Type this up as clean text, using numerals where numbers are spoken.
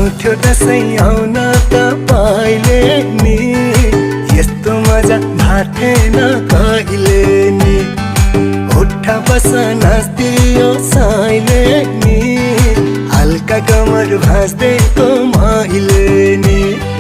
आउँथ्यो दसैँ आउन तपाईले नि, यस्तो मजा थाहा कहिले नि। उठा बस नाच्दियो साइले नि, हल्का कमर भाँच्दैको मैले नि।